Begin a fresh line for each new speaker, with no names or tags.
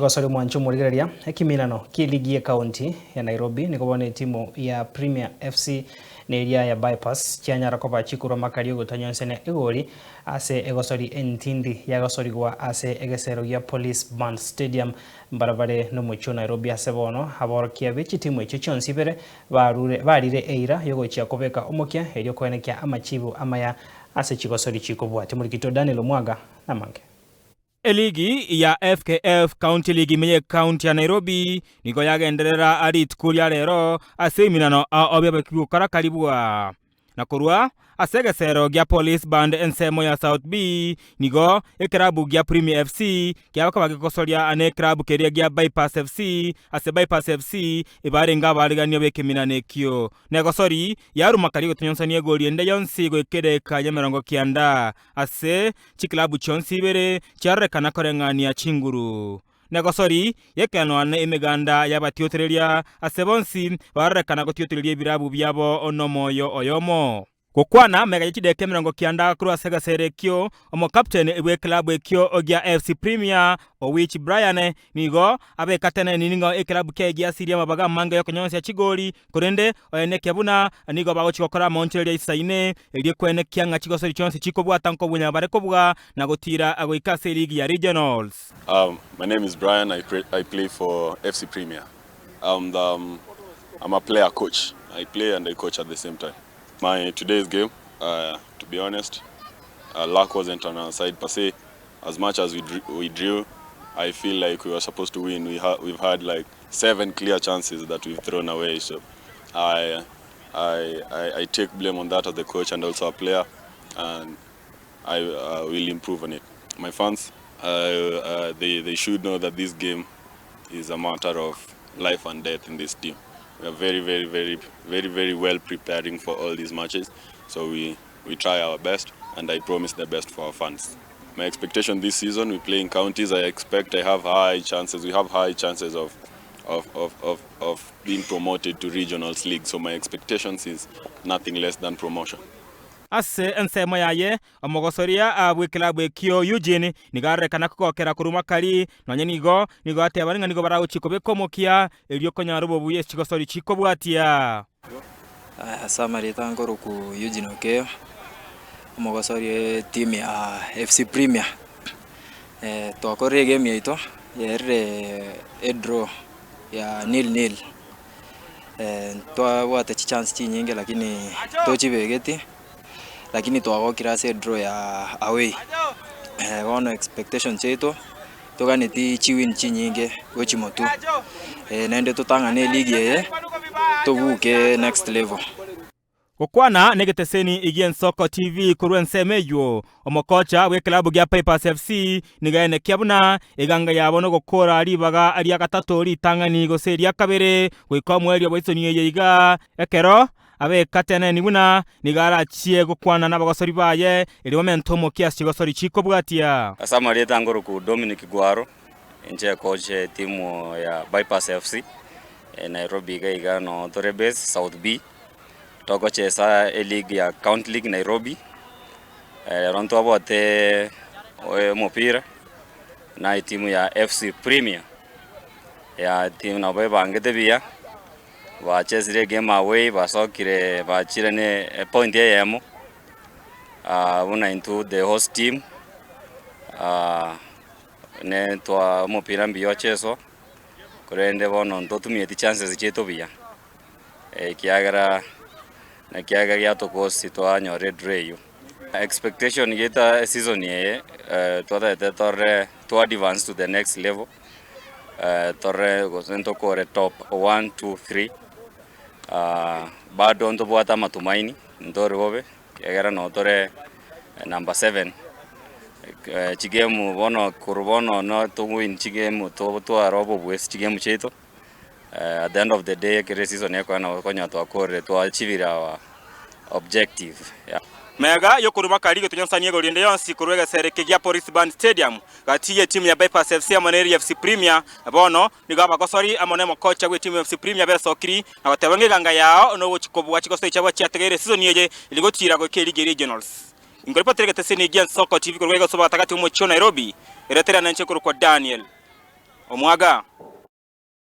Gosori omwancho omorigereria, ekiminano ki'eligi y'ekaunti ya Nairobi nigo bono etimu ya Premier FC na eria ya Bypass chianyara koba chikorwa makari ogotanyonsenia egori ase egosori entindi yagosorigwa ase egesero gia Police Band Stadium mbarabare nomochie o Nairobi ase bono aborokia be chitimu echio chionsi ibere barure barire eira yogochia kobeka omokia erio koenekia amachibu amaya ase chigosori chikobwatia. Omorikito Daniel Omwaga namange.
Eligi ya FKF County League ime y'Ecounty ya Nairobi nigo yagenderera rituko ria rero ase eminano ao biabekirwe gokora karibwa. Na korwa ase egesero gia Police Band ensemo ya South B nigo ekerabu gia Premier FC kiabakoba gegosoria nekrabu keria gia Bypass FC ase Bypass FC ebarenge abaariganio b'ekeminano ekio. Negosori yaruma karia gotonyonsania egori ende yonsi goika edageka y'emerongo kianda Ase chiklabu chionsi ibere chiarorekana koreng'ania chinguru. Negosori yekenwa na emeganda y'abatiotereria, ase bonsi barorekana gotiotereria ebirabu biabo nomoyo oyomo. Gokwana magega ye chidakika 90 korwa ase egesero ekio, omokapteni bw'eklabu ekio gia FC Premier, Owich Brian, nigo abekatene ning'o ekelabu kiaye giasirie amabaga amange y'okonyonsia chigoli, korende oenekia buna nigo bagochia gokora amaonchoreria aisaine, erio kwenekia ng'a chigosori chionsi chikobwata nkobua bare kobua na gotiira goika ase eligi ya Regionals.
My name is Brian, I, I play for FC Premier. I'm, the, um, I'm a player coach. I play and I coach at the same time. My today's game, uh, to be honest, uh, luck wasn't on our side per se. As much as we, we drew, I feel like we were supposed to win. We ha we've had like seven clear chances that we've thrown away. So I, I, I, I take blame on that as the coach and also a player, and I uh, will improve on it. My fans, uh, uh, they, they should know that this game is a matter of life and death in this team. We are very, very, very, very, very well preparing for all these matches. So we, we try our best, and I promise the best for our fans. My expectation this season, we play in counties. I expect I have high chances. We have high chances of, of, of, of, of being promoted to regionals league. So my expectations is nothing less than promotion.
Ase ensemo yaye, omogosoria bw'ekilabu ekio Eugene nigo arorekana kogokera korwa makari, nonya nigo nigo atebane ng'a nigo baragochie kobeka omokia erio konyora obobuya ase chigosori chikobwatia.
Ase amarieta nkorokwa Eugene Okeyo, omogosori etimu ya FC Premier. Twakorire egame yaito, yaerire edraw ya nil nil. Ntwabwate chichance chinyinge lakini tochibegeti, lakini twagokire ase edraw ya away. Bono expectations chiaito, toganeti chiwin chinyinge gochia motwe, naende totang'ane eligi eye, tobuke next level.
Gokwana negeteseni gi'Ensoko TV korwa ensemo eyio, omokocha bw'eklabu gia Pipers FC nigo aenekia buna eganga yabo nogokora ribaga ria gatato ritang'ani gose eria kabere goika omoerio bw'esoni eye iga ekero abekateneni buna nigo arachie gokwana nabagosori baye erio bamente omokia ase chigosori chikobwatia.
Ase amarieta ngoroku Dominic Gwaro, inche coach etimu ya Bypass FC, Nairobi iga iga no tore base South B, togochesa eleague ya County League Nairobi, ero ntwabwate omopira na etimu ya FC Premier, ya etimu nabo ebangete buya. Bachesire egame away basokire bachire ne epoint eyemo buna intwe the host team ne twa omopira mbuya ocheswa korende bono ntotumieti chances chiaito buya ekiagera ekiagera giatokosi twanyora edraw eywo. Expectation yaito eseason eye twatagete torore to advance to the next level. Torore gose ntokore top one, two, three, bado ntobwate amatumaini, ntori bobe, ekiagera noo tore number seven, chigemu bono korwa bono no towin chigemu totware obobuesi chigemu chiaito, at the end of the day ekero eseason ekoera nabo okonyora twakorire twaachivire our objective.
Mega y'okoruma karigo tonyonsanie igoro rinde yonsi korwa egesere eke gia Police Band Stadium gati y'etimu ya Bypass FC amo na eri FC Premier. Bono nigo abagosori amo n'omokocha bw'etimu ya FC Premier besokiri na goteba ng'a eganga yao nogochi kobua chigosori chiabo chiategeire esisoni eye erio gotiira goika eligi ya Regionals. Inkoripotera egeteseni gia Nsoko TV korwa egesobo gatagati omochie o Nairobi, eretera nenche korokwa Daniel. Omwaga.